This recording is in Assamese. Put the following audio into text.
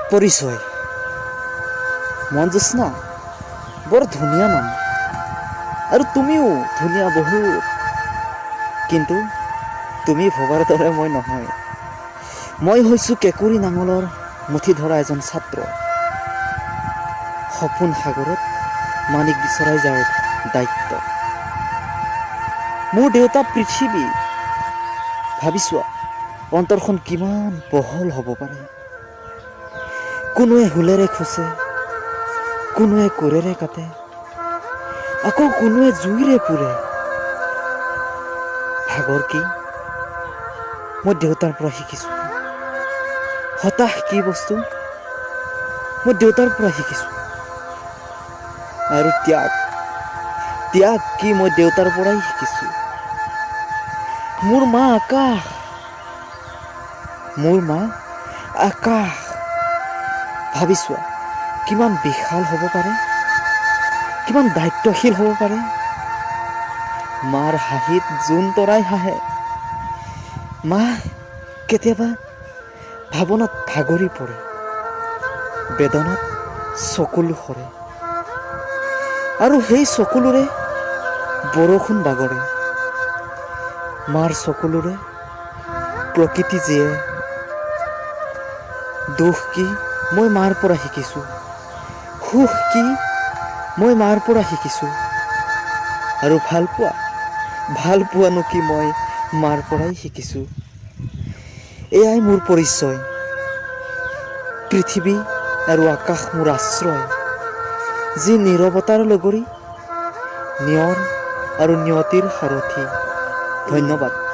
পৰিচয়। মনজ্যোৎস্না বৰ ধুনীয়া নাম আৰু তুমিও ধুনীয়া বহুত। কিন্তু তুমি ভবাৰ দৰে মই নহয়। মই হৈছোঁ কেঁকুৰি নাঙলৰ মুঠি ধৰা এজন ছাত্ৰ, সপোন সাগৰত মানিক বিচৰাই যাৰ দায়িত্ব। মোৰ দেউতা পৃথিৱী। ভাবি চোৱা, অন্তৰখন কিমান বহল হ'ব পাৰে। কোনোৱে হুলেৰে খোচে, কোনোৱে কোৰেৰে কাটে, আকৌ কোনোৱে জুইৰে পোৰে। ভাগৰ কি মই দেউতাৰ পৰা শিকিছোঁ। হতাশ কি বস্তু মই দেউতাৰ পৰা শিকিছোঁ। আৰু ত্যাগ, ত্যাগ কি মই দেউতাৰ পৰাই শিকিছোঁ। মোৰ মা আকাশ, মোৰ মা আকাশ। ভাবি চোৱা, কিমান বিশাল হ'ব পাৰে, কিমান দায়িত্বশীল হ'ব পাৰে। মাৰ হাঁহিত জোন তৰাই হাঁহে। মা কেতিয়াবা ভাৱনাত ভাগৰি পৰে, বেদনাত চকুলো সৰে আৰু সেই চকুলোৰে বৰষুণ বাগৰে। মাৰ চকুলোৰে প্ৰকৃতি জীয়ে। দুখ কি মই মাৰ পৰা শিকিছোঁ, সুখ কি মই মাৰ পৰা শিকিছোঁ আৰু ভালপোৱা, ভালপোৱানো কি মই মাৰ পৰাই শিকিছোঁ। এয়াই মোৰ পৰিচয়। পৃথিৱী আৰু আকাশ মোৰ আশ্ৰয়, যি নীৰৱতাৰ লগৰী, নিয়ৰ আৰু নিয়তিৰ সাৰথি। ধন্যবাদ।